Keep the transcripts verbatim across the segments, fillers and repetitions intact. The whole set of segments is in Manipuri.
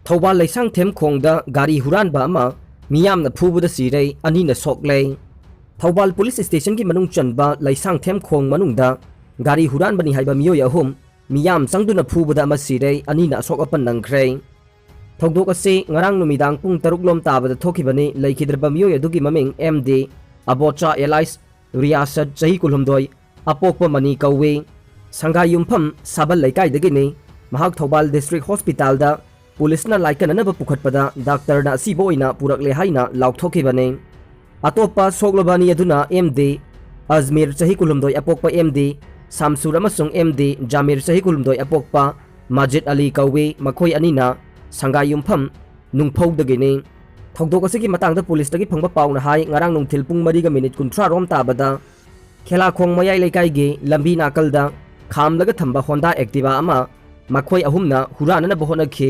ꯊꯧꯕꯥꯜ ꯂꯩꯁꯥꯡꯊꯦꯝ ꯈꯣꯡꯗ ꯒꯥꯔꯤ ꯍꯨꯔꯥꯟꯕ ꯑꯃ ꯃꯤꯌꯥꯝꯅ ꯐꯨꯕꯗ ꯁꯤꯔꯦ, ꯑꯅꯤꯅ ꯁꯣꯛꯂꯦ꯫ ꯊꯧꯕꯥꯜ ꯄꯨꯂꯤꯁ ꯁ꯭ꯇꯦꯁꯟꯒꯤ ꯃꯅꯨꯡ ꯆꯟꯕ ꯂꯩꯁꯥꯡꯊꯦꯝ ꯈꯣꯡ ꯃꯅꯨꯡꯗ ꯒꯥꯔꯤ ꯍꯨꯔꯥꯟꯕꯅꯤ ꯍꯥꯏꯕ ꯃꯤꯑꯣꯏ ꯑꯍꯨꯝ ꯃꯤꯌꯥꯝ ꯆꯪꯗꯨꯅ ꯐꯨꯕꯗ ꯑꯃ ꯁꯤꯔꯦ, ꯑꯅꯤꯅ ꯑꯁꯣꯛ ꯑꯄꯟ ꯅꯪꯈ꯭ꯔꯦ꯫ ꯊꯧꯗꯣꯛ ꯑꯁꯤ ꯉꯔꯥꯡ ꯅꯨꯃꯤꯗꯥꯡ ꯄꯨꯡ ꯇꯔꯨꯛ ꯂꯣꯝ ꯇꯥꯕꯗ ꯊꯣꯛꯈꯤꯕꯅꯤ꯫ ꯂꯩꯈꯤꯗ꯭ꯔꯕ ꯃꯤꯑꯣꯏ ꯑꯗꯨꯒꯤ ꯃꯃꯤꯡ ꯑꯦꯝ ꯗꯤ ꯑꯕꯣꯆꯥ ꯑꯦꯂꯥꯏꯁ ꯔꯤꯌꯥꯁꯠ, ꯆꯍꯤ ꯀꯨꯟꯍꯨꯝꯗꯣꯏ, ꯑꯄꯣꯛꯄ ꯃꯅꯤ ꯀꯧꯏ꯫ ꯁꯪꯒꯥꯏ ꯌꯨꯝꯐꯝ ꯁꯥꯕꯜ ꯂꯩꯀꯥꯏꯗꯒꯤꯅꯤ꯫ ꯃꯍꯥꯛ ꯊꯧꯕꯥꯜ ꯗꯤꯁꯇ꯭ꯔꯤꯛ ꯍꯣꯁꯄꯤꯇꯥꯜꯗ ꯄꯨꯂꯤꯁꯅ ꯂꯥꯏꯀꯠꯅꯅꯕ ꯄꯨꯈꯠꯄꯗ ꯗꯥꯛꯇꯔꯅ ꯑꯁꯤꯕ ꯑꯣꯏꯅ ꯄꯨꯔꯛꯂꯦ ꯍꯥꯏꯅ ꯂꯥꯎꯊꯣꯛꯈꯤꯕꯅꯤ꯫ ꯑꯇꯣꯞꯄ ꯁꯣꯛꯂꯕ ꯑꯅꯤ ꯑꯗꯨꯅ ꯑꯦꯝ ꯗꯤ ꯑꯖꯃꯤꯔ, ꯆꯍꯤ ꯀꯨꯟꯍꯨꯝꯗꯣꯏ, ꯑꯄꯣꯛꯄ ꯑꯦꯝ ꯗꯤ ꯁꯥꯝꯁꯨꯔ ꯑꯃꯁꯨꯡ ꯑꯦꯝ ꯗꯤ ꯖꯥꯃꯤꯔ, ꯆꯍꯤ ꯀꯨꯟꯍꯨꯝꯗꯣꯏ, ꯑꯄꯣꯛꯄ ꯃꯥꯖꯤꯠ ꯑꯂꯤ ꯀꯧꯏ꯫ ꯃꯈꯣꯏ ꯑꯅꯤꯅ ꯁꯪꯒꯥꯏ ꯌꯨꯝꯐꯝ ꯅꯨꯡꯐꯧꯗꯒꯤꯅꯤ꯫ ꯊꯧꯗꯣꯛ ꯑꯁꯤꯒꯤ ꯃꯇꯥꯡꯗ ꯄꯨꯂꯤꯁꯇꯒꯤ ꯐꯪꯕ ꯄꯥꯎꯅ ꯍꯥꯏ, ꯉꯔꯥꯡ ꯅꯨꯡꯊꯤꯜ ꯄꯨꯡ ꯃꯔꯤꯒ ꯃꯤꯅꯤꯠ ꯀꯨꯟꯊ꯭ꯔꯥ ꯔꯣꯝ ꯇꯥꯕꯗ ꯈꯦꯂꯥꯈꯣꯡ ꯃꯌꯥꯏ ꯂꯩꯀꯥꯏꯒꯤ ꯂꯝꯕꯤ ꯅꯥꯀꯜꯗ ꯈꯥꯝꯂꯒ ꯊꯝꯕ ꯍꯣꯟꯗꯥ ꯑꯦꯛꯇꯤꯚꯥ ꯑꯃ ꯃꯈꯣꯏ ꯑꯍꯨꯝꯅ ꯍꯨꯔꯥꯟꯅꯅꯕ ꯍꯣꯠꯅꯈꯤ꯫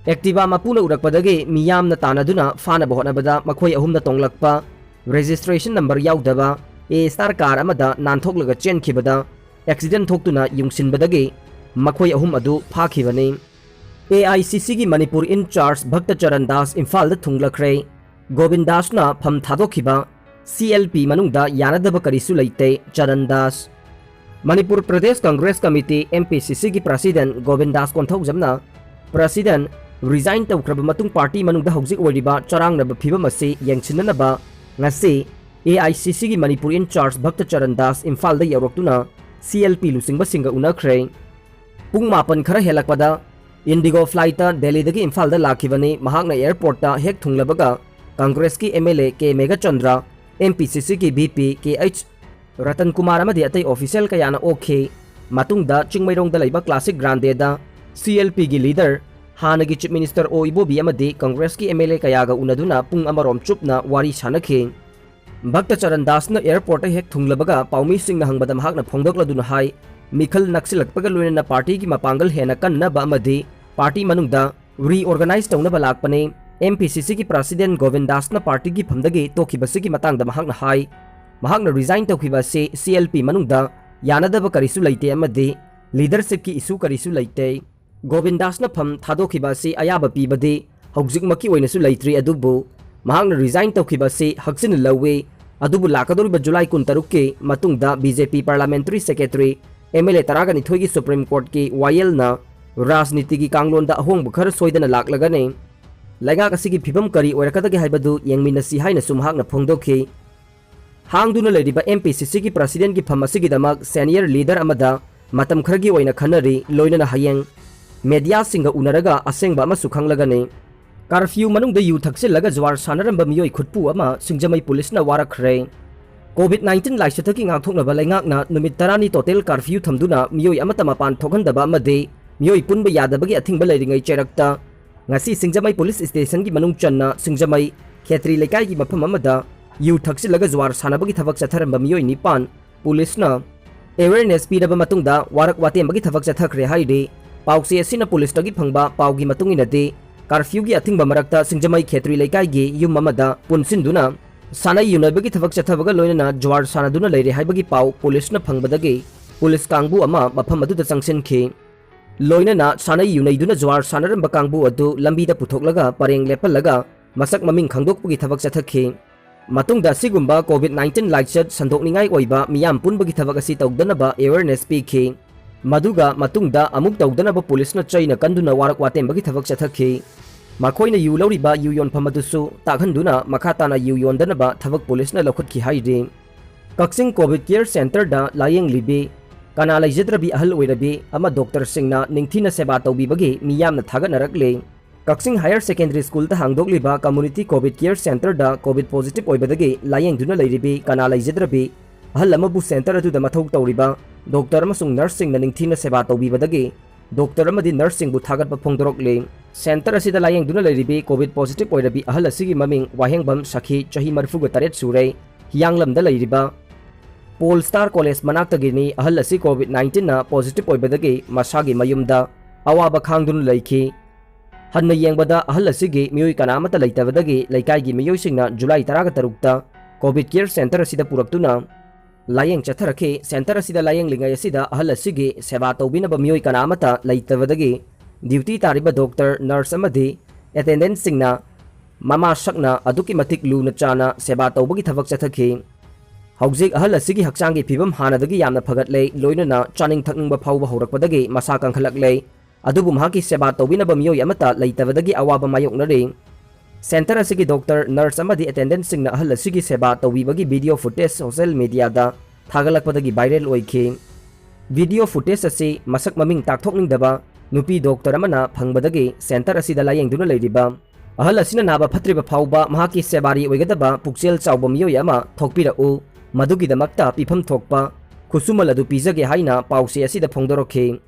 ꯑꯦꯛꯇꯤꯚꯥ ꯃꯄꯨꯅ ꯎꯔꯛꯄꯗꯒꯤ ꯃꯤꯌꯥꯝꯅ ꯇꯥꯟꯅꯗꯨꯅ ꯐꯥꯅꯕ ꯍꯣꯠꯅꯕꯗ ꯃꯈꯣꯏ ꯑꯍꯨꯝꯅ ꯇꯣꯡꯂꯛꯄ ꯔꯦꯖꯤꯁꯇ꯭ꯔꯦꯁꯟ ꯅꯝꯕꯔ ꯌꯥꯎꯗꯕ ꯑꯦ ꯁ꯭ꯇꯥꯔ ꯀꯥꯔ ꯑꯃꯗ ꯅꯥꯟꯊꯣꯛꯂꯒ ꯆꯦꯟꯈꯤꯕꯗ ꯑꯦꯛꯁꯤꯗꯦꯟ ꯊꯣꯛꯇꯨꯅ ꯌꯨꯡꯁꯤꯟꯕꯗꯒꯤ ꯃꯈꯣꯏ ꯑꯍꯨꯝ ꯑꯗꯨ ꯐꯥꯈꯤꯕꯅꯤ꯫ ꯑꯦ ꯑꯥꯏ ꯁꯤ ꯁꯤꯒꯤ ꯃꯅꯤꯄꯨꯔ ꯏꯟꯆꯥꯔꯖ ꯚꯛꯇ ꯆꯔꯟ ꯗꯥꯁ ꯏꯝꯐꯥꯜꯗ ꯊꯨꯡꯂꯈ꯭ꯔꯦ꯫ ꯒꯣꯕꯤꯟ ꯗꯥꯁꯅ ꯐꯝ ꯊꯥꯗꯣꯛꯈꯤꯕ ꯁꯤ ꯑꯦꯜ ꯄꯤ ꯃꯅꯨꯡꯗ ꯌꯥꯅꯗꯕ ꯀꯔꯤꯁꯨ ꯂꯩꯇꯦ, Charan Das. Manipur Pradesh Congress committee, M P C ꯁꯤꯒꯤ ꯄ꯭ꯔꯁꯤꯗꯦꯟ ꯒꯣꯕꯤꯟ ꯗꯥꯁ ꯀꯣꯟꯊꯧꯖꯝꯅ ꯄ꯭ꯔꯁꯤꯗꯦꯟ ꯔꯤꯖꯥꯏꯟ ꯇꯧꯈ꯭ꯔꯕ ꯃꯇꯨꯡ ꯄꯥꯔꯇꯤ ꯃꯅꯨꯡꯗ ꯍꯧꯖꯤꯛ ꯑꯣꯏꯔꯤꯕ ꯆꯔꯥꯡꯅꯕ ꯐꯤꯕꯝ ꯑꯁꯤ ꯌꯦꯡꯁꯤꯟꯅꯅꯕ ꯉꯁꯤ ꯑꯦ ꯑꯥꯏ ꯁꯤ ꯁꯤꯒꯤ ꯃꯅꯤꯄꯨꯔ ꯏꯟꯆꯥꯔꯖ ꯚꯛꯇ ꯆꯔꯟ ꯗꯥꯁ ꯏꯝꯐꯥꯜꯗ ꯌꯧꯔꯛꯇꯨꯅ ꯁꯤ ꯑꯦꯜ ꯄꯤ ꯂꯨꯆꯤꯡꯕꯁꯤꯡꯒ ꯎꯅꯈ꯭ꯔꯦ꯫ ꯄꯨꯡ ꯃꯥꯄꯟ ꯈꯔ ꯍꯦꯜꯂꯛꯄꯗ ꯏꯟꯗꯤꯒꯣ ꯐ꯭ꯂꯥꯏꯠꯇ ꯗꯦꯜꯂꯤꯗꯒꯤ ꯏꯝꯐꯥꯜꯗ ꯂꯥꯛꯈꯤꯕꯅꯤ꯫ ꯃꯍꯥꯛꯅ ꯑꯦꯌꯔꯄꯣꯔꯠꯇ ꯍꯦꯛ ꯊꯨꯡꯂꯕꯒ ꯀꯪꯒ꯭ꯔꯦꯁꯀꯤ M L A K Meghachandra, M P C ꯁꯤꯒꯤ V P K H Ratan Kumar ꯑꯃꯗꯤ ꯑꯇꯩ ꯑꯣꯐꯤꯁꯤꯌꯦꯜ ꯀꯌꯥꯅ ꯑꯣꯛꯈꯤ꯫ ꯃꯇꯨꯡꯗ ꯆꯤꯡꯃꯩꯔꯣꯡꯗ ꯂꯩꯕ ꯀ꯭ꯂꯥꯁꯤꯛ ꯒ꯭ꯔꯥꯟꯗꯦꯗ ꯁꯤ ꯑꯦꯜ ꯄꯤꯒꯤ ꯂꯤꯗꯔ, ꯍꯥꯟꯅꯒꯤ ꯆꯤꯐ ꯃꯤꯅꯤꯁꯇꯔ ꯑꯣ ꯏꯕꯣꯕꯤ ꯑꯃꯗꯤ ꯀꯪꯒ꯭ꯔꯦꯁꯀꯤ ꯑꯦꯝ ꯑꯦꯜ ꯑꯦ ꯀꯌꯥꯒ ꯎꯅꯗꯨꯅ ꯄꯨꯡ ꯑꯃꯔꯣꯝ ꯆꯨꯞꯅ ꯋꯥꯔꯤ ꯁꯥꯟꯅꯈꯤ꯫ ꯚꯛꯇ ꯆꯔꯟ ꯗꯥꯁꯅ ꯑꯦꯌꯔꯄꯣꯔꯠꯇ ꯍꯦꯛ ꯊꯨꯡꯂꯕꯒ ꯄꯥꯎꯃꯤꯁꯤꯡꯅ ꯍꯪꯕꯗ ꯃꯍꯥꯛꯅ ꯐꯣꯡꯗꯣꯛꯂꯗꯨꯅ ꯍꯥꯏ, ꯃꯤꯈꯜ ꯅꯛꯁꯤꯜꯂꯛꯄꯒ ꯂꯣꯏꯅꯅ ꯄꯥꯔꯇꯤꯒꯤ ꯃꯄꯥꯡꯒꯜ ꯍꯦꯟꯅ ꯀꯟꯅꯕ ꯑꯃꯗꯤ ꯄꯥꯔꯇꯤ ꯃꯅꯨꯡꯗ ꯔꯤꯑꯣꯔꯒꯅꯥꯏꯖ ꯇꯧꯅꯕ ꯂꯥꯛꯄꯅꯤ꯫ ꯑꯦꯝ ꯄꯤ ꯁꯤ ꯁꯤꯒꯤ ꯄ꯭ꯔꯁꯤꯗꯦꯟ ꯒꯣꯕꯤꯟ ꯗꯥꯁꯅ ꯄꯥꯔꯇꯤꯒꯤ ꯐꯝꯗꯒꯤ ꯇꯣꯛꯈꯤꯕꯁꯤꯒꯤ ꯃꯇꯥꯡꯗ ꯃꯍꯥꯛꯅ ꯍꯥꯏ, ꯃꯍꯥꯛꯅ ꯔꯤꯖꯥꯏꯟ ꯇꯧꯈꯤꯕ ꯑꯁꯤ ꯁꯤ ꯑꯦꯜ ꯄꯤ ꯃꯅꯨꯡꯗ ꯌꯥꯅꯗꯕ ꯀꯔꯤꯁꯨ ꯂꯩꯇꯦ ꯑꯃꯗꯤ ꯂꯤꯗꯔꯁꯤꯞꯀꯤ ꯏꯁꯨ ꯀꯔꯤꯁꯨ ꯂꯩꯇꯦ꯫ ꯒꯣꯕꯤꯟꯗꯥꯁꯅ ꯐꯝ ꯊꯥꯗꯣꯛꯈꯤꯕ ꯑꯁꯤ ꯑꯌꯥꯕ ꯄꯤꯕꯗꯤ ꯍꯧꯖꯤꯛꯃꯛꯀꯤ ꯑꯣꯏꯅꯁꯨ ꯂꯩꯇ꯭ꯔꯤ, ꯑꯗꯨꯕꯨ ꯃꯍꯥꯛꯅ resign ꯇꯧꯈꯤꯕ ꯑꯁꯤ ꯍꯛꯆꯤꯟꯅ ꯂꯧꯏ꯫ ꯑꯗꯨꯕꯨ ꯂꯥꯛꯀꯗꯧꯔꯤꯕ ꯖꯨꯂꯥꯏ ꯀꯨꯟꯇꯔꯨꯛꯀꯤ ꯃꯇꯨꯡꯗ BJP parliamentary secretary, MLA ꯇꯔꯥꯒ ꯅꯤꯊꯣꯏꯒꯤ Supreme Courtꯀꯤ ꯋꯥꯌꯦꯜꯅ ꯔꯥꯖꯅꯤꯇꯤꯒꯤ ꯀꯥꯡꯂꯣꯟꯗ ꯑꯍꯣꯡꯕ ꯈꯔ ꯁꯣꯏꯗꯅ ꯂꯥꯛꯂꯒꯅꯤ꯫ ꯂꯩꯉꯥꯛ ꯑꯁꯤꯒꯤ ꯐꯤꯕꯝ ꯀꯔꯤ ꯑꯣꯏꯔꯛꯀꯗꯒꯦ ꯍꯥꯏꯕꯗꯨ ꯌꯦꯡꯃꯤꯟꯅꯁꯤ ꯍꯥꯏꯅꯁꯨ ꯃꯍꯥꯛꯅ ꯐꯣꯡꯗꯣꯛꯈꯤ꯫ ꯍꯥꯡꯗꯨꯅ ꯂꯩꯔꯤꯕ MPCCꯒꯤ presidentꯀꯤ ꯐꯝ ꯑꯁꯤꯒꯤꯗꯃꯛ senior leader ꯑꯃꯗ ꯃꯇꯝ ꯈꯔꯒꯤ ꯑꯣꯏꯅ ꯈꯟꯅꯔꯤ, ꯂꯣꯏꯅꯅ ꯍꯌꯦꯡ mediaꯁꯤꯡꯒ ꯎꯅꯔꯒ ꯑꯁꯦꯡꯕ ꯑꯃꯁꯨ ꯈꯪꯂꯒꯅꯤ꯫ Curfew ꯃꯅꯨꯡꯗ ꯌꯨ ꯊꯛꯆꯤꯜꯂꯒ ꯖꯨꯋꯥꯔ ꯁꯥꯟꯅꯔꯝꯕ ꯃꯤꯑꯣꯏ ꯈꯨꯠꯄꯨ ꯑꯃ ꯁꯤꯡꯖꯃꯩ ꯄꯨꯂꯤꯁꯅ ꯋꯥꯔꯛꯈ꯭ꯔꯦ꯫ COVID nineteen ꯂꯥꯏꯆꯠꯇꯒꯤ ꯉꯥꯛꯊꯣꯛꯅꯕ ꯂꯩꯉꯥꯛꯅ ꯅꯨꯃꯤꯠ ꯇꯔꯥꯅꯤ total curfew ꯊꯝꯗꯨꯅ ꯃꯤꯑꯣꯏ ꯑꯃꯠꯇ ꯃꯄꯥꯟ ꯊꯣꯛꯍꯟꯗꯕ ꯑꯃꯗꯤ ꯃꯤꯑꯣꯏ ꯄꯨꯟꯕ ꯌꯥꯗꯕꯒꯤ ꯑꯊꯤꯡꯕ ꯂꯩꯔꯤꯉꯩ ꯆꯩꯔꯛꯇ ꯉꯁꯤ ꯁꯤꯡꯖꯃꯩ ꯄꯨꯂꯤꯁ stationꯒꯤ ꯃꯅꯨꯡ ꯆꯟꯅ ꯁꯤꯡꯖꯃꯩ ꯈꯦꯇ꯭ꯔꯤ ꯂꯩꯀꯥꯏꯒꯤ ꯃꯐꯝ ꯑꯃꯗ ꯌꯨ ꯊꯛꯆꯤꯜꯂꯒ ꯖꯨꯋꯥꯔ ꯁꯥꯟꯅꯕꯒꯤ ꯊꯕꯛ ꯆꯠꯊꯔꯝꯕ ꯃꯤꯑꯣꯏ ꯅꯤꯄꯥꯟ ꯄꯨꯂꯤꯁꯅ awareness ꯄꯤꯔꯕ ꯃꯇꯨꯡꯗ ꯋꯥꯔꯛ ꯋꯥꯇꯦꯝꯕꯒꯤ ꯊꯕꯛ ꯆꯠꯊꯈ꯭ꯔꯦ ꯍꯥꯏꯔꯤ꯫ ꯄꯥꯎꯆꯦ ꯑꯁꯤꯅ ꯄꯨꯂꯤꯁꯇꯒꯤ ꯐꯪꯕ ꯄꯥꯎꯒꯤ ꯃꯇꯨꯡ ꯏꯟꯅꯗꯤ, curfewꯒꯤ ꯑꯊꯤꯡꯕ ꯃꯔꯛꯇ ꯁꯤꯡꯖꯃꯩ ꯈꯦꯇ꯭ꯔꯤ ꯂꯩꯀꯥꯏꯒꯤ ꯌꯨꯝ ꯑꯃꯗ ꯄꯨꯟꯁꯤꯟꯗꯨꯅ ꯁꯥꯟꯅ ꯌꯨꯅꯕꯒꯤ ꯊꯕꯛ ꯆꯠꯊꯕꯒ ꯂꯣꯏꯅꯅ ꯖꯨꯋꯥꯔ ꯁꯥꯟꯅꯗꯨꯅ ꯂꯩꯔꯦ ꯍꯥꯏꯕꯒꯤ ꯄꯥꯎ ꯄꯨꯂꯤꯁꯅ ꯐꯪꯕꯗꯒꯤ ꯄꯨꯂꯤꯁ ꯀꯥꯡꯕꯨ ꯑꯃ ꯃꯐꯝ ꯑꯗꯨꯗ ꯆꯪꯁꯤꯟꯈꯤ꯫ ꯂꯣꯏꯅꯅ ꯁꯥꯟꯅ ꯌꯨꯅꯩꯗꯨꯅ ꯖꯨꯋꯥꯔ ꯁꯥꯟꯅꯔꯝꯕ ꯀꯥꯡꯕꯨ ꯑꯗꯨ ꯂꯝꯕꯤꯗ ꯄꯨꯊꯣꯛꯂꯒ ꯄꯔꯦꯡ ꯂꯦꯞꯍꯜꯂꯒ ꯃꯁꯛ ꯃꯃꯤꯡ ꯈꯪꯗꯣꯛꯄꯒꯤ ꯊꯕꯛ ꯆꯠꯊꯈꯤ꯫ ꯃꯇꯨꯡꯗ ꯑꯁꯤꯒꯨꯝꯕ COVID nineteen ꯂꯥꯏꯆꯠ ꯁꯟꯗꯣꯛꯅꯤꯡꯉꯥꯏ ꯑꯣꯏꯕ ꯃꯤꯌꯥꯝ ꯄꯨꯟꯕꯒꯤ ꯊꯕꯛ ꯑꯁꯤ ꯇꯧꯗꯅꯕ awareness ꯄꯤꯈꯤ꯫ ꯃꯗꯨꯒ ꯃꯇꯨꯡꯗ ꯑꯃꯨꯛ ꯇꯧꯗꯅꯕ ꯄꯨꯂꯤꯁꯅ ꯆꯩꯅ ꯀꯟꯗꯨꯅ ꯋꯥꯔꯛ ꯋꯥꯇꯦꯝꯕꯒꯤ ꯊꯕꯛ ꯆꯠꯊꯈꯤ꯫ ꯃꯈꯣꯏꯅ ꯌꯨ ꯂꯧꯔꯤꯕ ꯌꯨ ꯌꯣꯟꯐꯝ ꯑꯗꯨꯁꯨ ꯇꯥꯛꯍꯟꯗꯨꯅ ꯃꯈꯥ ꯇꯥꯅ ꯌꯨ ꯌꯣꯟꯗꯅꯕ ꯊꯕꯛ ꯄꯨꯂꯤꯁꯅ ꯂꯧꯈꯠꯈꯤ ꯍꯥꯏꯔꯤ꯫ ꯀꯛꯆꯤꯡ COVID care centreꯗ ꯂꯥꯌꯦꯡꯂꯤꯕꯤ ꯀꯅꯥ ꯂꯩꯖꯗ꯭ꯔꯕꯤ ꯑꯍꯜ ꯑꯣꯏꯔꯕꯤ ꯑꯃ ꯗꯣꯛꯇꯔꯁꯤꯡꯅ ꯅꯤꯡꯊꯤꯅ ꯁꯦꯕꯥ ꯇꯧꯕꯤꯕꯒꯤ ꯃꯤꯌꯥꯝꯅ ꯊꯥꯒꯠꯅꯔꯛꯂꯤ꯫ ꯀꯛꯆꯤꯡ Higher Secondary Schoolꯗ ꯍꯥꯡꯗꯣꯛꯂꯤꯕ community COVID care centreꯗ COVID positive ꯑꯣꯏꯕꯗꯒꯤ ꯂꯥꯌꯦꯡꯗꯨꯅ ꯂꯩꯔꯤꯕꯤ ꯀꯅꯥ ꯂꯩꯖꯗ꯭ꯔꯕꯤ ꯑꯍꯜ ꯑꯃꯕꯨ centre ꯑꯗꯨꯗ ꯃꯊꯧ ꯇꯧꯔꯤꯕ ꯗꯣꯛꯇꯔ ꯑꯃꯁꯨꯡ ꯅꯔꯁꯁꯤꯡꯅ ꯅꯤꯡꯊꯤꯅ ꯁꯦꯕꯥ ꯇꯧꯕꯤꯕꯗꯒꯤ ꯗꯣꯛꯇꯔ ꯑꯃꯗꯤ ꯅꯔꯁꯁꯤꯡꯕꯨ ꯊꯥꯒꯠꯄ ꯐꯣꯡꯗꯣꯔꯛꯂꯤ꯫ Centre ꯑꯁꯤꯗ ꯂꯥꯌꯦꯡꯗꯨꯅ ꯂꯩꯔꯤꯕꯤ COVID positive ꯑꯣꯏꯔꯕꯤ ꯑꯍꯜ ꯑꯁꯤꯒꯤ ꯃꯃꯤꯡ ꯋꯥꯍꯦꯡꯕꯝ ꯁꯈꯤ, ꯆꯍꯤ ꯃꯔꯤꯐꯨꯒ ꯇꯔꯦꯠ ꯁꯨꯔꯦ, ꯍꯤꯌꯥꯡꯂꯝꯗ ꯂꯩꯔꯤꯕ꯫ Paul Star College ꯃꯅꯥꯛꯇꯒꯤꯅꯤ꯫ ꯑꯍꯜ ꯑꯁꯤ COVID nineteenꯅ positive ꯑꯣꯏꯕꯗꯒꯤ ꯃꯁꯥꯒꯤ ꯃꯌꯨꯝꯗ ꯑꯋꯥꯕ ꯈꯥꯡꯗꯨꯅ ꯂꯩꯈꯤ꯫ ꯍꯟꯅ ꯌꯦꯡꯕꯗ ꯑꯍꯜ ꯑꯁꯤꯒꯤ ꯃꯤꯑꯣꯏ ꯀꯅꯥ ꯑꯃꯠꯇ ꯂꯩꯇꯕꯗꯒꯤ ꯂꯩꯀꯥꯏꯒꯤ ꯃꯤꯑꯣꯏꯁꯤꯡꯅ ꯖꯨꯂꯥꯏ ꯇꯔꯥꯒ ꯇꯔꯨꯛꯇ COVID care centre ꯑꯁꯤꯗ ꯄꯨꯔꯛꯇꯨꯅ ꯂꯥꯌꯦꯡ ꯆꯠꯊꯔꯛꯈꯤ꯫ Centre ꯑꯁꯤꯗ ꯂꯥꯌꯦꯡꯂꯤꯉꯩ ꯑꯁꯤꯗ ꯑꯍꯜ ꯑꯁꯤꯒꯤ ꯁꯦꯕꯥ ꯇꯧꯕꯤꯅꯕ ꯃꯤꯑꯣꯏ ꯀꯅꯥ ꯑꯃꯠꯇ ꯂꯩꯇꯕꯗꯒꯤ ꯗ꯭ꯌꯨꯇꯤ ꯇꯥꯔꯤꯕ ꯗꯣꯛꯇꯔ, ꯅꯔꯁ ꯑꯃꯗꯤ ꯑꯦꯇꯦꯟꯗꯦꯟꯠꯁꯤꯡꯅ ꯃꯃꯥ ꯁꯛꯅ ꯑꯗꯨꯛꯀꯤ ꯃꯇꯤꯛ ꯂꯨꯅ ꯆꯥꯅ ꯁꯦꯕꯥ ꯇꯧꯕꯒꯤ ꯊꯕꯛ ꯆꯠꯊꯈꯤ꯫ ꯍꯧꯖꯤꯛ ꯑꯍꯜ ꯑꯁꯤꯒꯤ ꯍꯛꯆꯥꯡꯒꯤ ꯐꯤꯕꯝ ꯍꯥꯟꯅꯗꯒꯤ ꯌꯥꯝꯅ ꯐꯒꯠꯂꯦ, ꯂꯣꯏꯅꯅ ꯆꯥꯅꯤꯡ ꯊꯛꯅꯤꯡꯕ ꯐꯥꯎꯕ ꯍꯧꯔꯛꯄꯗꯒꯤ ꯃꯁꯥ ꯀꯟꯈꯠꯂꯛꯂꯦ꯫ ꯑꯗꯨꯕꯨ ꯃꯍꯥꯛꯀꯤ ꯁꯦꯕꯥ ꯇꯧꯕꯤꯅꯕ ꯃꯤꯑꯣꯏ ꯑꯃꯠꯇ ꯂꯩꯇꯕꯗꯒꯤ ꯑꯋꯥꯕ ꯃꯥꯌꯣꯛꯅꯔꯤ꯫ ꯁꯦꯟꯇꯔ ꯑꯁꯤꯒꯤ ꯗꯣꯛꯇꯔ, ꯅꯔꯁ ꯑꯃꯗꯤ ꯑꯦꯇꯦꯟꯗꯦꯟꯠꯁꯤꯡꯅ ꯑꯍꯜ ꯑꯁꯤꯒꯤ ꯁꯦꯕꯥ ꯇꯧꯕꯤꯕꯒꯤ ꯚꯤꯗꯤꯑꯣ ꯐꯨꯇꯦꯖ ꯁꯣꯁꯤꯌꯦꯜ ꯃꯤꯗꯤꯌꯥꯗ ꯊꯥꯒꯠꯂꯛꯄꯗꯒꯤ ꯚꯥꯏꯔꯦꯜ ꯑꯣꯏꯈꯤ꯫ ꯚꯤꯗꯤꯑꯣ ꯐꯨꯇꯦꯖ ꯑꯁꯤ ꯃꯁꯛ ꯃꯃꯤꯡ ꯇꯥꯛꯊꯣꯛꯅꯤꯡꯗꯕ ꯅꯨꯄꯤ ꯗꯣꯛꯇꯔ ꯑꯃꯅ ꯐꯪꯕꯗꯒꯤ ꯁꯦꯟꯇꯔ ꯑꯁꯤꯗ ꯂꯥꯌꯦꯡꯗꯨꯅ ꯂꯩꯔꯤꯕ ꯑꯍꯜ ꯑꯁꯤꯅ ꯅꯥꯕ ꯐꯠꯇ꯭ꯔꯤꯕ ꯐꯥꯎꯕ ꯃꯍꯥꯛꯀꯤ ꯁꯦꯕꯥꯔꯤ ꯑꯣꯏꯒꯗꯕ ꯄꯨꯛꯆꯦꯜ ꯆꯥꯎꯕ ꯃꯤꯑꯣꯏ ꯑꯃ ꯊꯣꯛꯄꯤꯔꯛꯎ, ꯃꯗꯨꯒꯤꯗꯃꯛꯇ ꯄꯤꯐꯝ ꯊꯣꯛꯄ ꯈꯨꯠꯁꯨꯃꯜ ꯑꯗꯨ ꯄꯤꯖꯒꯦ ꯍꯥꯏꯅ ꯄꯥꯎꯆꯦ ꯑꯁꯤꯗ ꯐꯣꯡꯗꯣꯔꯛꯈꯤ꯫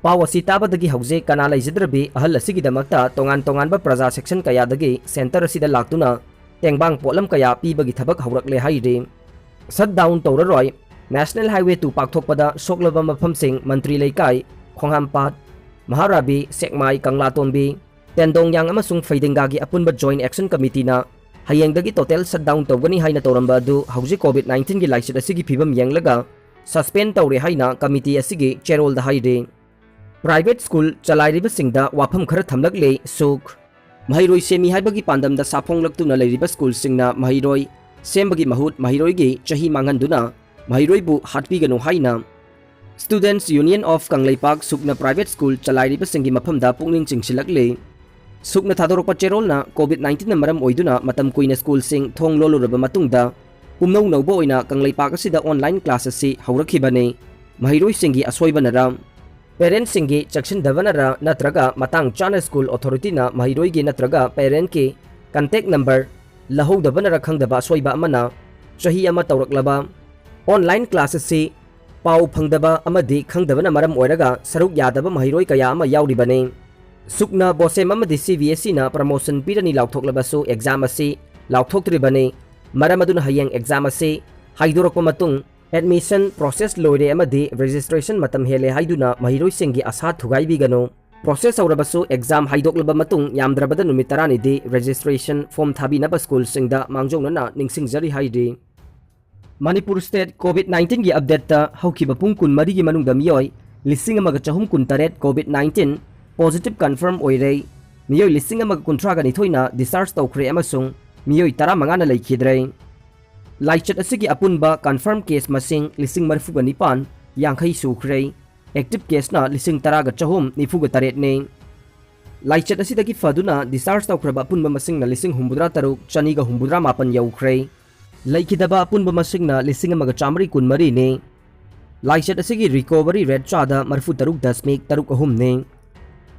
ꯄꯥꯎ ꯑꯁꯤ ꯇꯥꯕꯗꯒꯤ ꯍꯧꯖꯤꯛ ꯀꯅꯥ ꯂꯩꯖꯗ꯭ꯔꯕꯤ ꯑꯍꯜ ꯑꯁꯤꯒꯤꯗꯃꯛꯇ ꯇꯣꯉꯥꯟ ꯇꯣꯉꯥꯟꯕ ꯄ꯭ꯔꯖꯥ ꯁꯦꯛꯁꯟ ꯀꯌꯥꯗꯒꯤ ꯁꯦꯟꯇꯔ ꯑꯁꯤꯗ ꯂꯥꯛꯇꯨꯅ ꯇꯦꯡꯕꯥꯡ ꯄꯣꯠꯂꯝ ꯀꯌꯥ ꯄꯤꯕꯒꯤ ꯊꯕꯛ ꯍꯧꯔꯛꯂꯦ ꯍꯥꯏꯔꯤ꯫ ꯁꯠ ꯗꯥꯎꯟ ꯇꯧꯔꯔꯣꯏ꯫ ꯅꯦꯁꯅꯦꯜ ꯍꯥꯏꯋꯦ ꯇꯨ ꯄꯥꯛꯊꯣꯛꯄꯗ ꯁꯣꯛꯂꯕ ꯃꯐꯝꯁꯤꯡ ꯃꯟꯇ꯭ꯔꯤ ꯂꯩꯀꯥꯏ, ꯈꯣꯡꯍꯥꯝꯄꯥꯠ, ꯃꯍꯥꯔꯥꯕꯤ, ꯁꯦꯛꯃꯥꯏ, ꯀꯪꯂꯥꯇꯣꯝꯕꯤ, ꯇꯦꯟꯗꯣꯡꯌꯥꯡ ꯑꯃꯁꯨꯡ ꯐꯩꯗꯤꯡꯒꯥꯒꯤ ꯑꯄꯨꯟꯕ ꯖꯣꯏꯟꯠ ꯑꯦꯛꯁꯟ ꯀꯃꯤꯇꯤꯅ ꯍꯌꯦꯡꯗꯒꯤ ꯇꯣꯇꯦꯜ ꯁꯠ ꯗꯥꯎꯟ ꯇꯧꯒꯅꯤ ꯍꯥꯏꯅ ꯇꯧꯔꯝꯕ ꯑꯗꯨ ꯍꯧꯖꯤꯛ ꯀꯣꯚꯤꯗ ꯅꯥꯏꯟꯇꯤꯟꯒꯤ ꯂꯥꯏꯆꯠ ꯑꯁꯤꯒꯤ ꯐꯤꯕꯝ ꯌꯦꯡꯂꯒ ꯁꯁꯄꯦꯟ ꯇꯧꯔꯦ ꯍꯥꯏꯅ ꯀꯃꯤꯇꯤ ꯑꯁꯤꯒꯤ ꯆꯦꯔꯣꯜꯗ ꯍꯥꯏꯔꯤ꯫ ꯄ꯭ꯔꯥꯏꯚꯦꯠ ꯁ꯭ꯀꯨꯜ ꯆꯂꯥꯏꯔꯤꯕꯁꯤꯡꯗ ꯋꯥꯐꯝ ꯈꯔ ꯊꯝꯂꯛꯂꯦ꯫ ꯁꯨꯛ꯫ ꯃꯍꯩꯔꯣꯏ ꯁꯦꯝꯃꯤ ꯍꯥꯏꯕꯒꯤ ꯄꯥꯟꯗꯝꯗ ꯁꯥꯐꯣꯡꯂꯛꯇꯨꯅ ꯂꯩꯔꯤꯕ ꯁ꯭ꯀꯨꯜꯁꯤꯡꯅ ꯃꯍꯩꯔꯣꯏ ꯁꯦꯝꯕꯒꯤ ꯃꯍꯨꯠ ꯃꯍꯩꯔꯣꯏꯒꯤ ꯆꯍꯤ ꯃꯥꯡꯍꯟꯗꯨꯅ ꯃꯍꯩꯔꯣꯏꯕꯨ ꯍꯥꯠꯄꯤꯒꯅꯨ ꯍꯥꯏꯅ Students Union of ꯀꯪꯂꯩꯄꯥꯛ, ꯁꯨꯛꯅ ꯄ꯭ꯔꯥꯏꯚꯦꯠ ꯁ꯭ꯀꯨꯜ ꯆꯂꯥꯏꯔꯤꯕꯁꯤꯡꯒꯤ ꯃꯐꯝꯗ ꯄꯨꯛꯅꯤꯡ ꯆꯤꯡꯁꯤꯜꯂꯛꯂꯤ꯫ ꯁꯨꯛꯅ ꯊꯥꯗꯣꯔꯛꯄ ꯆꯦꯔꯣꯜꯅ ꯀꯣꯚꯤꯗ ꯅꯥꯏꯟꯇꯤꯟꯅ ꯃꯔꯝ ꯑꯣꯏꯗꯨꯅ ꯃꯇꯝ ꯀꯨꯏꯅ ꯁ꯭ꯀꯨꯜꯁꯤꯡ ꯊꯣꯡ ꯂꯣꯜꯂꯨꯔꯕ ꯃꯇꯨꯡꯗ ꯄꯨꯝꯅꯧ ꯅꯧꯕ ꯑꯣꯏꯅ ꯀꯪꯂꯩꯄꯥꯛ ꯑꯁꯤꯗ ꯑꯣꯟꯂꯥꯏꯟ ꯀ꯭ꯂꯥꯁ ꯑꯁꯤ ꯍꯧꯔꯛꯈꯤꯕꯅꯤ꯫ ꯃꯍꯩꯔꯣꯏꯁꯤꯡꯒꯤ ꯑꯁꯣꯏꯕꯅꯔ, ꯄꯦꯔꯦꯟꯠꯁꯤꯡꯒꯤ ꯆꯦꯛꯁꯤꯟꯗꯕꯅꯔ ꯅꯠꯇ꯭ꯔꯒ ꯃꯇꯥꯡ ꯆꯥꯅ ꯁ꯭ꯀꯨꯜ ꯑꯣꯊꯣꯔꯤꯇꯤꯅ ꯃꯍꯩꯔꯣꯏꯒꯤ ꯅꯠꯇ꯭ꯔꯒ ꯄꯦꯔꯦꯟꯠꯀꯤ ꯀꯟꯇꯦꯛ ꯅꯝꯕꯔ ꯂꯧꯍꯧꯗꯕꯅꯔ ꯈꯪꯗꯕ ꯑꯁꯣꯏꯕ ꯑꯃꯅ ꯆꯍꯤ ꯑꯃ ꯇꯧꯔꯛꯂꯕ ꯑꯣꯟꯂꯥꯏꯟ ꯀ꯭ꯂꯥꯁ ꯑꯁꯤ ꯄꯥꯎ ꯐꯪꯗꯕ ꯑꯃꯗꯤ ꯈꯪꯗꯕꯅ ꯃꯔꯝ ꯑꯣꯏꯔꯒ ꯁꯔꯨꯛ ꯌꯥꯗꯕ ꯃꯍꯩꯔꯣꯏ ꯀꯌꯥ ꯑꯃ ꯌꯥꯎꯔꯤꯕꯅꯤ꯫ ꯁꯨꯛꯅ ꯕꯣꯁꯦꯝ ꯑꯃꯗꯤ ꯁꯤ ꯕꯤ ꯑꯦꯁ ꯏꯅ ꯄ꯭ꯔꯃꯣꯁꯟ ꯄꯤꯔꯅꯤ ꯂꯥꯎꯊꯣꯛꯂꯕꯁꯨ ꯑꯦꯛꯖꯥꯝ ꯑꯁꯤ ꯂꯥꯎꯊꯣꯛꯇ꯭ꯔꯤꯕꯅꯤ꯫ ꯃꯔꯝ ꯑꯗꯨꯅ ꯍꯌꯦꯡ ꯑꯦꯛꯖꯥꯝ ꯑꯁꯤ ꯍꯥꯏꯗꯣꯔꯛꯄ ꯃꯇꯨꯡ ꯑꯦꯗꯃꯤꯁꯟ ꯄ꯭ꯔꯣꯁꯦꯁ ꯂꯣꯏꯔꯦ ꯑꯃꯗꯤ ꯔꯦꯖꯤꯁꯇ꯭ꯔꯦꯁꯟ ꯃꯇꯝ ꯍꯦꯜꯂꯦ ꯍꯥꯏꯗꯨꯅ ꯃꯍꯩꯔꯣꯏꯁꯤꯡꯒꯤ ꯑꯁꯥ ꯊꯨꯒꯥꯏꯕꯤꯒꯅꯨ꯫ ꯄ꯭ꯔꯣꯁꯦꯁ ꯍꯧꯔꯕꯁꯨ ꯑꯦꯛꯖꯥꯝ ꯍꯥꯏꯗꯣꯛꯂꯕ ꯃꯇꯨꯡ ꯌꯥꯝꯗ꯭ꯔꯕꯗ ꯅꯨꯃꯤꯠ ꯇꯔꯥꯅꯤꯗꯤ ꯔꯦꯖꯤꯁꯇ꯭ꯔꯦꯁꯟ ꯐꯣꯔꯝ ꯊꯥꯕꯤꯅꯕ ꯁ꯭ꯀꯨꯜꯁꯤꯡꯗ ꯃꯥꯡꯖꯧꯅꯅ ꯅꯤꯡꯁꯤꯡꯖꯔꯤ ꯍꯥꯏꯔꯤ꯫ ꯃꯅꯤꯄꯨꯔ ꯁ꯭ꯇꯦꯠ ꯀꯣꯚꯤꯗ ꯅꯥꯏꯟꯇꯤꯟꯒꯤ ꯑꯞꯗꯦꯠꯇ ꯍꯧꯈꯤꯕ ꯄꯨꯡ ꯀꯨꯟꯃꯔꯤꯒꯤ ꯃꯅꯨꯡꯗ ꯃꯤꯑꯣꯏ ꯂꯤꯁꯤꯡ ꯑꯃꯒ ꯆꯍꯨꯝ ꯀꯨꯟꯇꯔꯦꯠ ꯀꯣꯚꯤꯗ ꯅꯥꯏꯟꯇꯤꯟ positive confirm ꯑꯣꯏꯔꯦ꯫ ꯃꯤꯑꯣꯏ ꯂꯤꯁꯤꯡ ꯑꯃꯒ ꯀꯨꯟꯊ꯭ꯔꯥꯒ ꯅꯤꯊꯣꯏꯅ discharge ꯇꯧꯈ꯭ꯔꯦ ꯑꯃꯁꯨꯡ ꯃꯤꯑꯣꯏ ꯇꯔꯥꯃꯉꯥꯅ ꯂꯩꯈꯤꯗ꯭ꯔꯦ꯫ ꯂꯥꯏꯆꯠ ꯑꯁꯤꯒꯤ ꯑꯄꯨꯟꯕ confirm case ꯃꯁꯤꯡ ꯂꯤꯁꯤꯡ ꯃꯔꯤꯐꯨꯒ ꯅꯤꯄꯥꯟ ꯌꯥꯡꯈꯩ ꯁꯨꯈ꯭ꯔꯦ꯫ Active caseꯅ ꯂꯤꯁꯤꯡ ꯇꯔꯥꯒ ꯆꯍꯨꯝ ꯅꯤꯐꯨꯒ ꯇꯔꯦꯠꯅꯤ꯫ ꯂꯥꯏꯆꯠ ꯑꯁꯤꯗꯒꯤ ꯐꯗꯨꯅ discharge ꯇꯧꯈ꯭ꯔꯕ ꯑꯄꯨꯟꯕ ꯃꯁꯤꯡꯅ ꯂꯤꯁꯤꯡ ꯍꯨꯝꯐꯨꯇꯔꯥ ꯇꯔꯨꯛ ꯆꯅꯤꯒ ꯍꯨꯝꯐꯨꯇꯔꯥ ꯃꯥꯄꯟ ꯌꯧꯈ꯭ꯔꯦ꯫ ꯂꯩꯈꯤꯗꯕ ꯑꯄꯨꯟꯕ ꯃꯁꯤꯡꯅ ꯂꯤꯁꯤꯡ ꯑꯃꯒ ꯆꯥꯃꯔꯤ ꯀꯨꯟꯃꯔꯤꯅꯤ꯫ ꯂꯥꯏꯆꯠ ꯑꯁꯤꯒꯤ recovery rate ꯆꯥꯗ ꯃꯔꯤꯐꯨ ꯇꯔꯨꯛ ꯗꯁꯃꯤꯛ ꯇꯔꯨꯛ ꯑꯍꯨꯝꯅꯤ꯫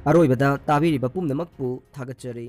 ꯑꯔꯣꯏꯕꯗ ꯇꯥꯕꯤꯔꯤꯕ ꯄꯨꯝꯅꯃꯛꯄꯨ ꯊꯥꯒꯠꯆꯔꯤ꯫